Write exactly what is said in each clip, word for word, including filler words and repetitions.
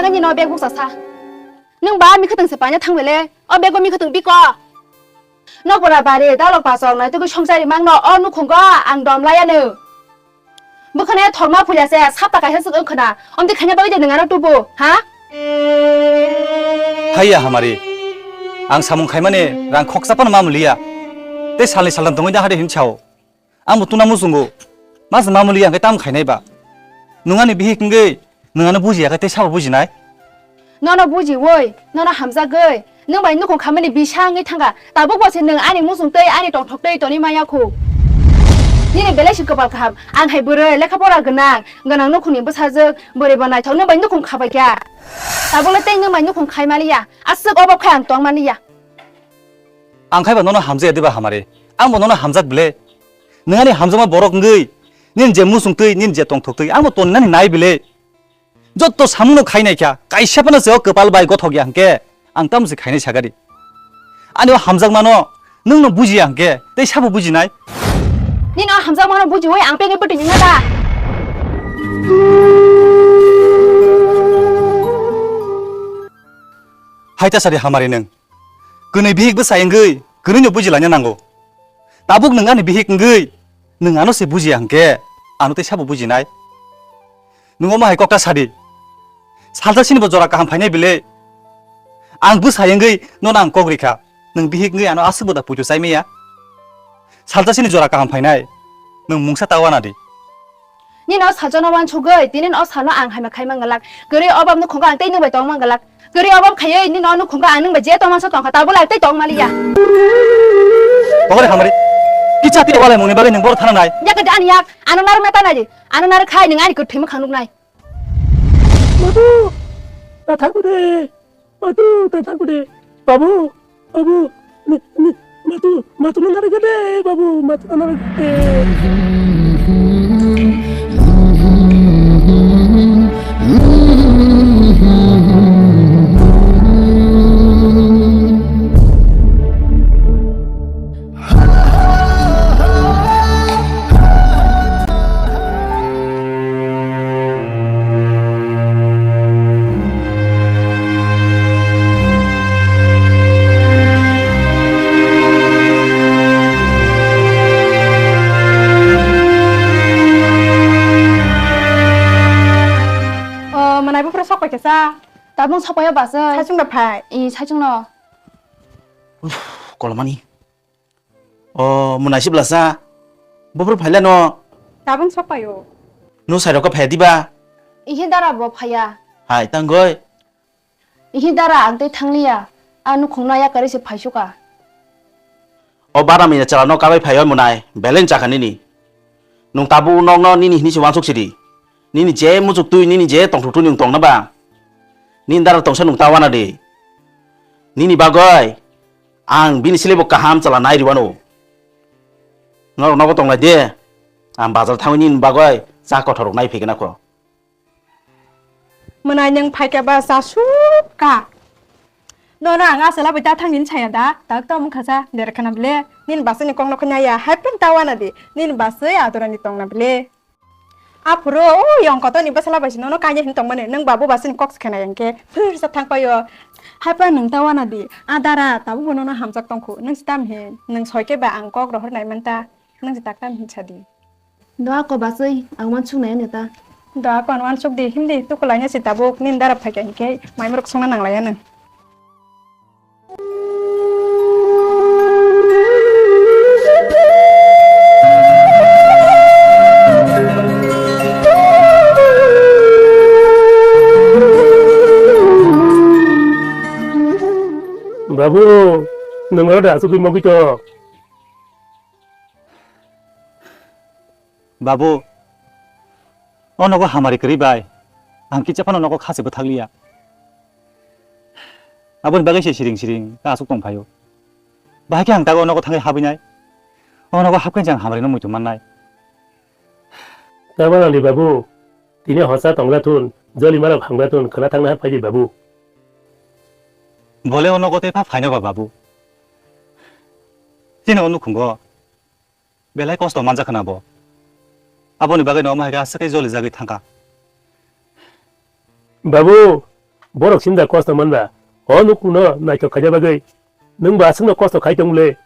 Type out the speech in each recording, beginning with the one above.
Nini no bag buksa sa. Nwng ba mi khwtwng se paina thang bele. O bag o mi khwtwng biko. No pura bari dalok pasok nai tugui songchari mangno o nukhungo ang dom laya nw. Bwkhwnaio thorma phuya se sapta kaisa swk wngkhwna. Omtwi khaina bagwi de nwng aro tubu, ha? Haiya hamari. Ang samung khaimani rang khoksa phano mamliya. Tei salni saltham tongwi da hade hin sao. Ang bo tuna muchungo. Mas mamliya hwnkhe tam khainai ba. Nwng ani bihik wngwi nwng ano bujiya khe tei sabo bujinai? Nono bujiwi, nono hamjagwi, nwng bai nukhung khamani bisa wngwi thangkha. Tabuk bo se nwng ani muchung tei ani tongthok tei tonwi maya khu. Nini belai se kwpal kaham, ang hai bwrwi lekha pora gwnang, gwnang nukhungni bwsajwk, bwrwi bo naithok nwng bai nukhung khabaikha. Tabukle tei nwng bai nukhung khai maliya, aswk obab khai ang tong maliya. Ang khai ba nono hamjaya diba hamari? Ang bo nono hamjak bile. Nwng ani hamjakma borok wngwi, nini je muchung twi, nini je tongthok twi, ang bo toni nani nai bile. Jotto samungno khainai kha, kaisa phano se o kwpal bai gothok ya hwnkhe, ang tamo se khainai sagadi. Ani o hamjakmano nwngno bujiya hwnkhe, tei sabo bujinai? Nini o hamjakmano bujiwi ang pengwi bwtwi nungya da? Hai ta sadi hamari nwng. Kwnwi bihik bwsai wngwi, kwnwino bujilaina nango. Tabuk nwng ani bihik wngwi, nwng ano se bujiya hwnkhe, ano tei sabo bujinai? Nwng omo hai kokta sadi. Salsa sinibo jora kaham phainai bile. Ang bwsai wngwi nono ang kok rikha. Nwng bihik wngwi ano aswkbo da puitu chai maya. Salsa sini jora kaham phainai. Nwng mungsa ta wana di. Nini o salsa no wansugwi, tini o salo ang hai ma khai man glak. Kwrwi obam no khungo ang tei nwng bai tong man glak. Kwrwi obam khaiwi nini o nukhungo ang nwng bai je tongma sa tongkha, tabuk lai tei tong maliya. Bokori hamari. Kicha tei walai mungni bagwi nwng boro thana nai. Yak ani yak, ano nar meta nai di. Ano nar khai nwng ani kwthwi mwkhang nuknai. Madu, ta thangku de. Madu, ta thangku de. Babu, babu, ni, ni, madu, madu no narikha de, babu, madu no narikha de. O, manai buphuru sok pai khe cha. Tabuk sok paio bwsai. Saichung da phai. I, saichung no. Uff, kolomani. O, mwnai si bwlasa. Buphuru phaila no. Tabuk sok paio. No sairok khe phai diba? Ihi dara bo phaiya. Hai, tangoi. Ihi dara ang tei thangliya. A nukhungno yakarwi se phaisu ka. O bara manya chwla no kabai phai o mwnai. Belai chakha nini. Nwng tabuk nokno nini hini se wansuk sidi. Nini je muchuk twi, nini je tongthok twi nwng tongna ba. Nini dara tongsa nwng ta wana di. Nini bagoi ang bini silaibo kaham chwla nai rwano. Norok nogo tonglai de. Ang bazar thangwi nini bagoi cha kothorrok nai phigwna kho. Mwnai nwng phaikha ba cha suk ka. Nono ang aswk labai ta thang nini saya da. Tak tamo wngkha cha derkhana bile. Nini baswkni kokno khe naiya. Hai phano ta wana di. Nini baswi adorani tongna bile. Aphuru o yong kotorni bwsala bai se nono kainwi hwn tongmani, nwng ba bo ba chini kok se khenai hwnkhe phirsa thang paio. Haiphano nwng ta wana di, a dara tabukbo nono hamjak tongkhu, nwng se tamo hin, nwng soi khe ba ang kok rohor nai man ta, nwng se tak tamo hin sa di. Doa ko bachwi, ang uansuk nai ani ta. Doa ko ano uansuk di, himdi tukulaina se tabuk, nini dara phaikha hinkhe, maimrok songna nanglaiya nwng. Babu, nwng oro da asugwi mogwi tong? Babu, o nogo hamari kwrwi bai, ang kisa phano nogo kha se bwthakliya. Aboni bagwi se siring siring ta aswk tong phaio. Bahai khe ang tago o nogo thangwi habwinai. O nogo habkhe ang hamari no muitu mannai. Tamo nangdi babu, tini horsa tongla thun, joli mano phangla thun, khwna thangna phai di babu. Bole o nogo tei pha phaino ba babu. Chini o nukhungo. Belai kosto manjak khna bo. Aboni bagwi no omo hai khe aswk khe joli jagwi thangkha. Babu, Borok simda kosto manba, o nukhungno naithok khaina bagwi nwng bo aswkno kosto khai tong le.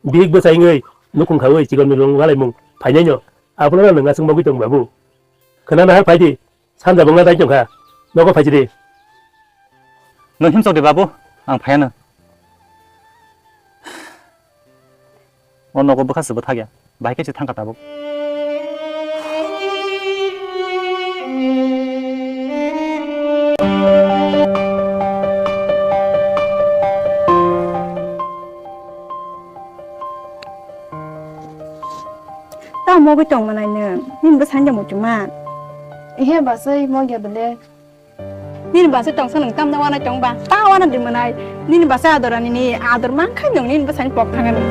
Bihik bwsa wngwi nukhung khaui chikon milung walaimung phainaino abono nwng aswk mogwi tong babu. Khwnana hai phaidi, sanja bongna dai tongkha, nogo phaisidi. Nwng himsok de babu, ang phaiano. O nogo bwkha se bwthakya, bahai khe se thangkha tabuk. Tamo mogwi tong manai nwng, nini bwsai no muchungma. Ehe, basai mogya bele. Nini bwsai tongsa nwng tamno wana tongba, ta wana di manai. Nini bwsai ador ani ni ador mankha nwng nini bwsai ni pok thangani.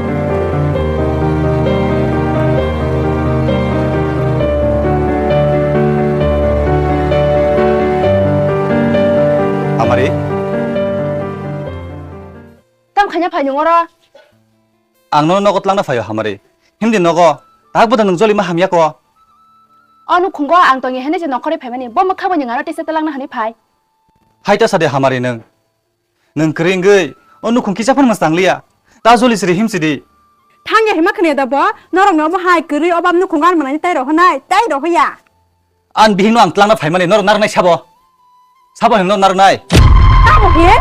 Hamari. Tam khaina phai nwng oro. Ang no nogo tlangna phaio hamari. Himdi nogo. Tak bodo nwng jolima hamya ko. O nukhungo ang tongya hene je nongkhorwi phaimani. Bo mwkha bo nwng aro tesa tlangna hwnwi phai. Hai ta sade hamari nwng. Nwng kwrwi wngwi o nukhung kisa phano mwsang liya. Ta joli siri himsidi. Thangya hima khne da bo. Norok no bo hai kwrwi obam nukhung gan manani tai rohonai. Tai rohoya. An bihikno ang tlangna phaimani norok narwknai sabo? Sabo hinwi norok narwknai? Tamo he?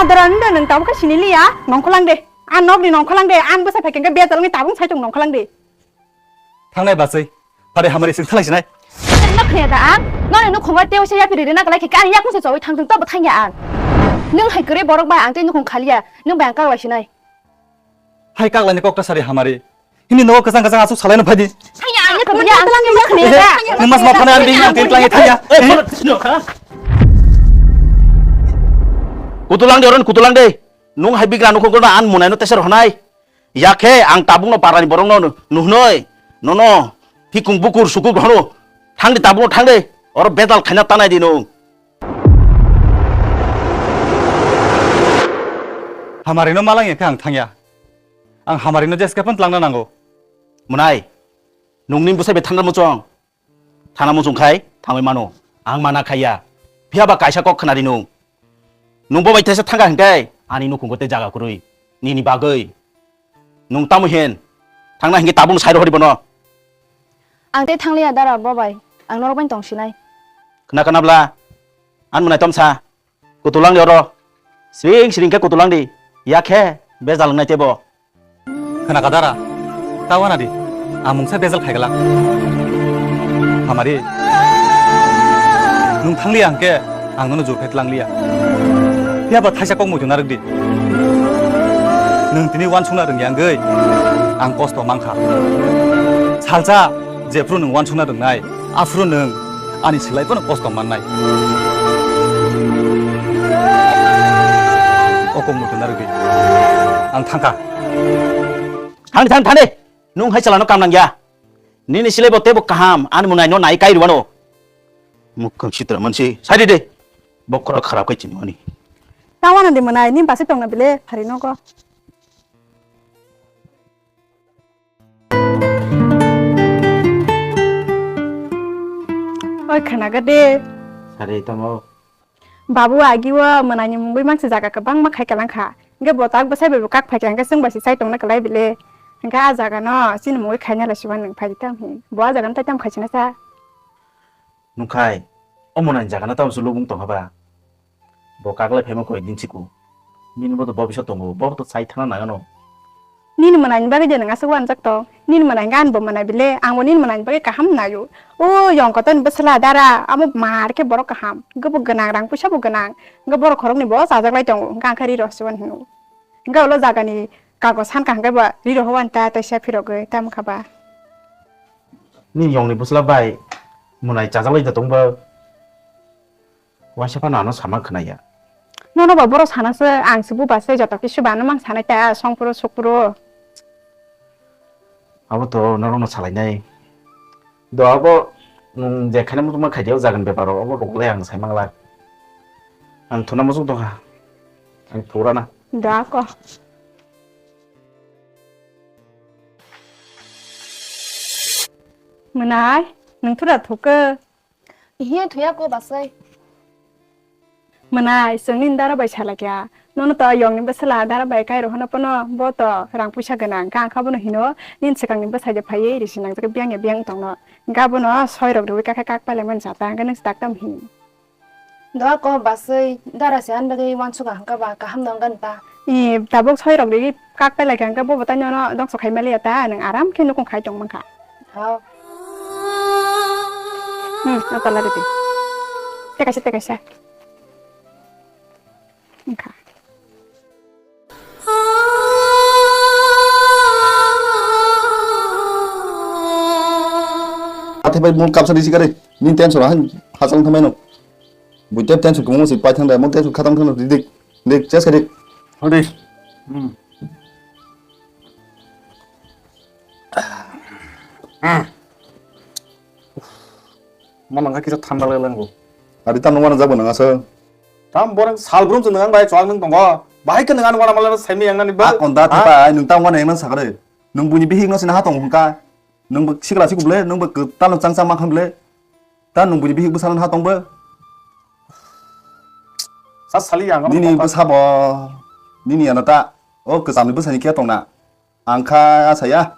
Adara nda nwng tabuk khe sini liya, nongkholang de. An nokni nongkholang de, an bwsa phaikhe hwnkhe bejal wngwi tabuk sai tong nongkholang de. Thangnai bachwi, phari hamari sing thalai sinai. Nokni da ang, noni nukhungo tei usa yapiri rina kalai khe ani yakung se chawi thang thung tobo thangya ang. Nwng hai kwrwi borok bai ang tei nukhung khaliya, nwng bai ang kaglai sinai. Hai kaglani kok ta sari hamari. Hini nogo kwchang kwchang aswk salaino phaidi. Thangya, ang yakung ya, ang thangya, yakung ya. Nung mas ma phana ang bini ang tin tlangi thangya. Kutulang de oron kutulang de. Nung hai bigra nukhung kono an munaino teser honai. Yakhe ang tabukno parani borokno nuhnoi. Nono phikung bukur sukur hono. Thangdi tabukno thangdi. Oro bedal khaina tanai di nung. Hamarino malang ya khe ang thangya. Ang hamarino jeske phan tlangna nango. Munai, nungni bwsai bai thangna muchung. Thangna muchung khai thangwi mano. Ang mana khaiya. Phiya ba kaisa kok khna di nung. Nung bo bai thaisa thangkha hinkhe ani nukhungo tei jaga kwrwi. Nini bagwi. Nung tamo hin? Thangna hinkhe tabukno sai rohori bono. Ang tei thangliya dara bo bai. Ang norok bai tong sinai. Khna khna bla. An munai tomsa. Kutulang di oro. Sring sring khe kutulang di. Yakhe bejal wngnai tebo. Khna ka dara. Ta wana di. Ang mungsa bejal khai glak. Hamari. Nung thangliya hinkhe ang nono jurphai tlangliya. Phiya ba thaisa kok muitu narwk di. Nwng tini uansukna rwngya wngwi ang kosto mankha. Salsa jephru nwng uansukna rwngnai, aphru nwng ani swlai phano kosto mannai. O kok muitu narwk di. Ang thangkha. Thangdi, thangdi, thangdi. Nwng hai chalano kam nangya. Nini silai bo tebo kaham, ani munai no nai kai rwano. Mukhang sitra mansi, sai de de. Bokhorok kharap kai chini mani. Tawana de munai, ni basi tongna bile, phari nogo. Oi khanaga de. Sari tamo. Babu agi o mwnai ni mungwi mangsa jaga kwbangma khai kalang kha. Hwnkhe bo tak bwsai bai bo kak phai kha hwnkhe chwng bai se chai tongna kwlai bile. Hwnkhe ah jaga no chini mungwi khaina lai siban nwng phai di tam hi. Bo ah jaga no tai tam khai sina sa. Nungkhai, o mwnai ni jaga no tamo se lubung tong kha ba. Bo kak lai phaima koi din siku. Nini bo to bobisot tongo, bo to chai thana nang ano. Nini mwnai ni bagwi de nwng aswk uanjak tong. Nini mwnai hwnkhe ani bo mwnai bile, ang bo nini mwnai ni bagwi kaham naio. O yong kotor ni bwsla dara, amo mar khe borok kaham. Hwnkhe bo gwnang, rang puisa bo gwnang. Hwnkhe borok khoroknwi bo chajaklai tongo. Hwnkhe ang khe ri rw se uan hino. Hwnkhe ulo jagani kagoj sankha hwnkhe bo ri rw uan ta, taisa phirogwi tamo kha ba. Nini yongni bwsla bai mwnai chajaklai da tong ba. Waisa phano ano sama khwnaya. Nono ba borok sana se, ang se buba se, joto kisu ba ano mang sanai ta, songphuru sukphuru. Abo to norokno salainai. Do abo nwng je khaina muchungma khaidi o jagani beparo, obo rok le ang sai manglak. Ang thuna muchung tongkha. Ang thurana. Da ko. Mwnai, nwng thura thukhe. Hiya thuya ko basai. Mwnai, chwng nini dara bai salakya. Nono to yongni bwsala dara bai kairo hwno phano, bo to rang puisa gwnang, hwnkha ang kha bono hino, nini swkangni bwsai de phaiwi risi nangjak biyang ya biyang tongno. Hwnkha bono soi rok rwui kakhe kak pailai mani jata, hwnkhe nwng se tak tamo hin. Doa ko baswi dara se ani bagwi uansukha hwnkha ba kaham no wngkha nw ta. I tabuk soi rok rwui kak pailai kha hwnkhe bobo tei nono dongso khai maliya ta, nwng aram khe nukung khai tong mankha. Hao. Hmm, o tola rwdi. Tei kaisa, tei kaisa. Wngkha. Athe bai mul kapsa risi kare. Ni tension han hachal thamai no. Buitep tension kumo si pai thang da, mul tension khatam thang dik. Dik, chest ka dik. Hodi. Hmm. Hmm. Mana kisa thanda lagi lang. Adi tam nungwana jago nang asa. Tam boreng salbrum se nang bai chwang nung tongo. Bahai ke nang wana mala semi yang nani ba. Akon da thipa ai nung tam wana yang nang sakare. Nung buini bihik no sina ha tong hungka. Nung bo sikla si kuble, nung bo kwtal no chang chang ma khan ble. Ta nung buini bihik bwsano ha tong bo. Sa sali yang. Nini bwsa bo. Nini yana ta. O kwcham ni bwsa ni khe tong na. Ang kha saya.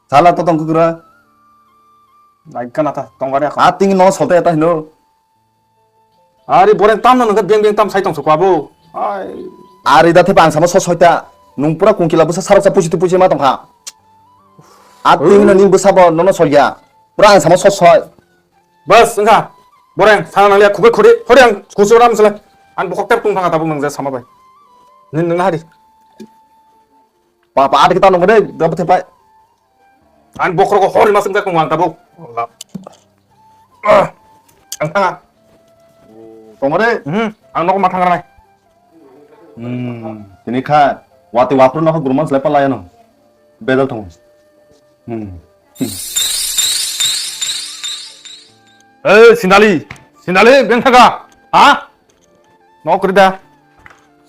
Sala to tong kukura. Nai kana ta tong gari akha. Ating no solte ta hino. Ari boreng tam no nang beng beng tam sai tong sukwa bo. Ai. Ari da thepa ang sama so soita. Nung pura kungkila bwsa sarok sa pusi tu pusi ma tong kha. Ating no ning bwsa bo nono solya. Pura ang sama so soi. Bas wngkha. Boreng sana nanglia khukui khuri. Hori ang kusu ram sele. Ang bokok tep tung thanga tabuk nang je sama bai. Nin nang hari. Papa ada kita nunggu deh, dapat hepai. Ang bokrok hor mas wngkha kung ang tabuk. Ah, ang thanga. Tongore. Hmm, ang nok ma thang rai. Hmm, tini kha wati wapru nok gurman selai palai ano. Bedal thong. Hmm. Eh, Sindali, Sindali, beng thaka. Ha? Nok rida.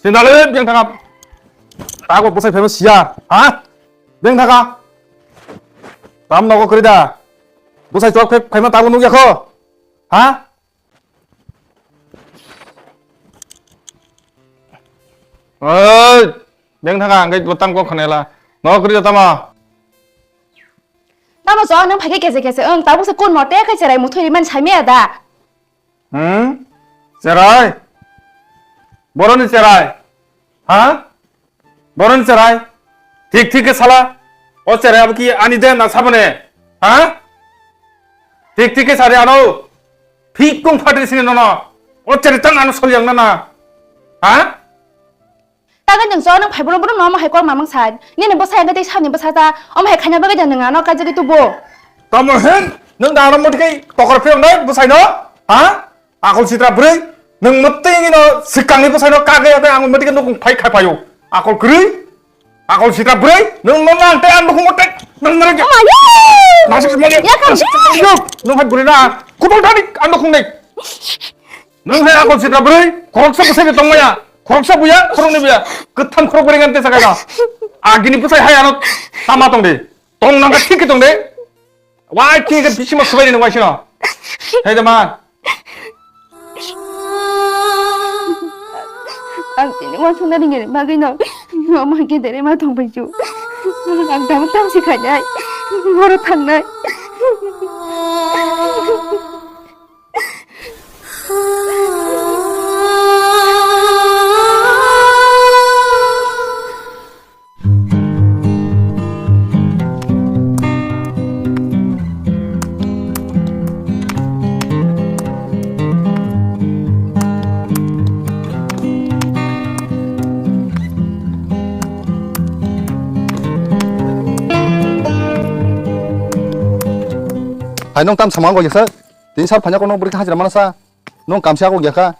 Sindali, beng thaka. Tago bosai phaiba siya. Ha? Beng thaka. Tam nogo kwrwi da. Bwsai chwk phai phaima tabuk nukya kho. Ha? Oi, beng thaka ang kai botang kok khanela. Nogo kwrwi da tamo? Tamo chwng nang phai khe kese kese wng tabuk se kun mote khai cherai muthuri man sai maya da. Hmm? Cherai? Boroni cherai? Ha? Boroni cherai? Thik thik khe sala. O cherai abo ki ani de na sabone? Ha? Thik thik khe sari ano. Phik kung phatri sini nono. O cherai tang ano soliang nana. Ha? Tagan jeng so nang phai brum brum no omo hai kok mamang sai. Nini bwsa yang tei sani bwsa ta. Omo hai khaina bagwi jeng nang ano kaijagwi tubo. Tamo hen? Nang da ano mothikai tokor phiyong nai bwsai no? Ha? Akol sitra bwrwi, nwng mwtwi wngwi no swkangni bwsai no kagwi kagwi ang mwtwi khe nukung phai khai phaio. Akol kwrwi, akol sitra bwrwi, nwng no nang tei ang nukhungo tei nwng nwng. Ama ye! Nasik mali. Ya kan? Yo, nwng hai bwrwi na kubol thani ang nukhung nei. Nwng hai akol sitra bwrwi, khoroksa bwsai de tongmaya, khoroksa buya, khoroknwi buya, kwtham khorok bwrwi ngan tei sakai no. Agini bwsai hai ano tama tong de, tong nang thik khe tong de. Wai, kini ke bisima subai ni wai sino. Hei, teman. Ang tini uansukna ringya ni bagwi no, omo hai khe dere ma thong pai chu. Ang tamo tang si khainai, boro thangnai. Hai nung tam samang kok ya sa? Tini sar phanya kono bwrwi hajira mana sa? Nung kamsi ako ya kha?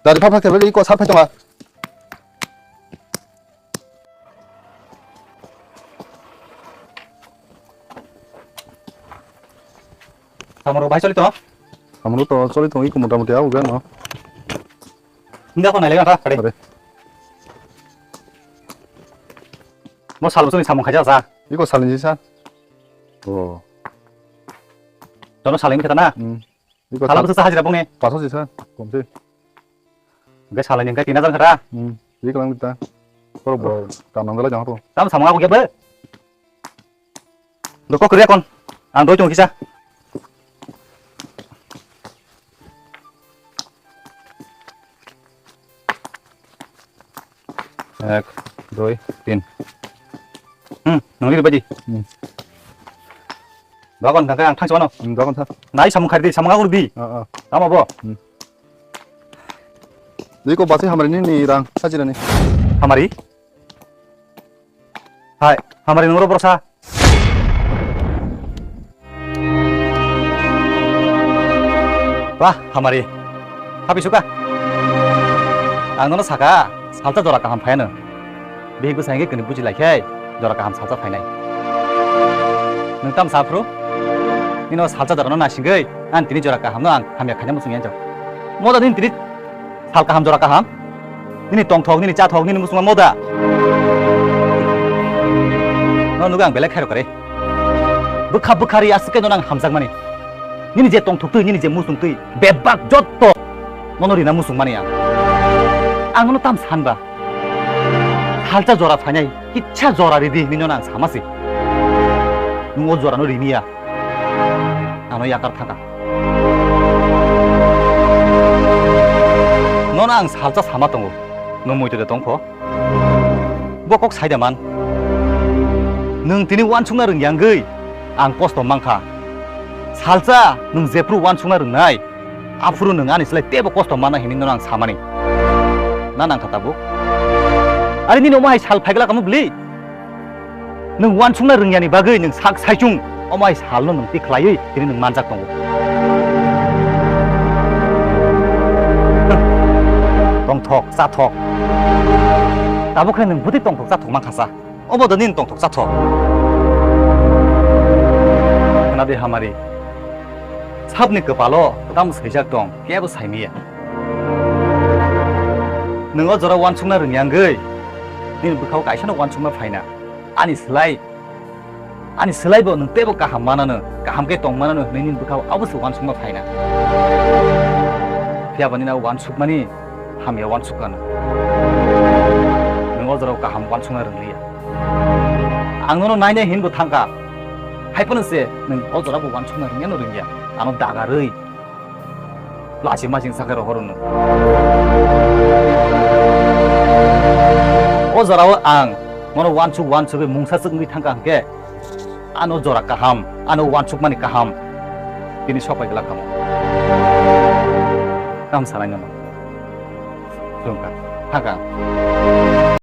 Dari phak phak tebel iko sar phai tonga. Samoro bai choli to? Samoro to choli to iko mota moti ako gano. Hinda ko nai lega ta kare. Are. Mo salo choli samung khaja sa. Iko salin ji sa. Oh. Tono salin kita na. Hmm. Iko sala sa- bwswk sa hajira bongni. Paso sisa, komse. Hwnkhe salai ni hwnkhe tin hajar kha da? Hmm, ri kalang ta. Koro bo, kam nang dalai jang to. Tam samung aku kebo. Doko kriya kon. Ang doi chung kisa. Ek, doi, tin. Hmm, nang ri baji. Hmm. Dogon kangkhe ang thangsi mano. Hmm, dogon tha. Nai samung khardi, samung agur di. Ah, ah. Tamo bo? Hmm. Dui ko basi hamari ni, ni rang, sajira ni. Hamari? Hai, hamari nungro borsa. Wah, hamari. Happy suka. Ang nono saka, salta jora kaham phayano. Bihik bwsai hwnkhe kwnwi buji lai khe jora kaham salsa phainai. Nwng tamo sa phuru? Nini o salsa jorano naisingwi ang tini jora kahamno ang hamya khaina muchung yanjak. Moda nini tini sal kaham jora kaham? Nini tongthok, nini chathok, nini muchungma moda? No nugo ang belai khairok kare. Bwkha bwkha ri aswk khe nono ang hamjakmani. Nini je tongthok twi, nini je muchung twi, bebak jotto nono rina muchung mani ang. Ang nono tam sanba? Salsa jora phainai, kisa jora ridi hinwi nono ang sama se. Nwng o jorano riniya. Ano yakar thaka. Nono ang salsa sama tongo. Nwng muitu de tongkho. Bo kok sai da man. Nwng tini uansukna rwngya wngwi ang kosto mankha. Salsa nwng jephru uansukna rwngnai, aphuru nwng ani slai teibo kosto manna hinwi nono ang samani. Na nangkha tabuk? Ari nini omo hai sal phaigla kamo bwli? Nwng uansukna rwngyani bagwi nwng sak saichung omo hai salno nwng tikhlaiwi tini nwng manjak tongo. Tongthok, chathok. Tabuk khe nwng bwtwi tongthok chathok mankha sa? Obo da nini tongthok chathok. Khna di hamari. Sabni kwpalo tamo swijak tong, kebo saimiya. Nwng o jora uansukna rwngya wngwi, nini bwkhao kaisano uansukna phaina. Ani slai, ani slai bo nwng teibo kaham manano, kaham khe tong manano hwnwi nini bwkhao abo se uansukma phaina. Phiya ba nini abo uansukmani hamya uansuk kano. Nwng o jorao kaham uansukna rwngliya. Ang nono nainai hinbo thangkha. Hai phano se nwng o jorao bo uansukna rwngyano rwngya. Ano dagarwi. Laching maching sakhe rohor hwnwi. O jorao ang nono uansuk uansugwi mungsa swk wngwi thangkha hwnkhe, ano jora kaham, ano uansukmani kaham tini sok pai glak kamo. Kam sanai nono. Swrwngkha. Thangkha ang.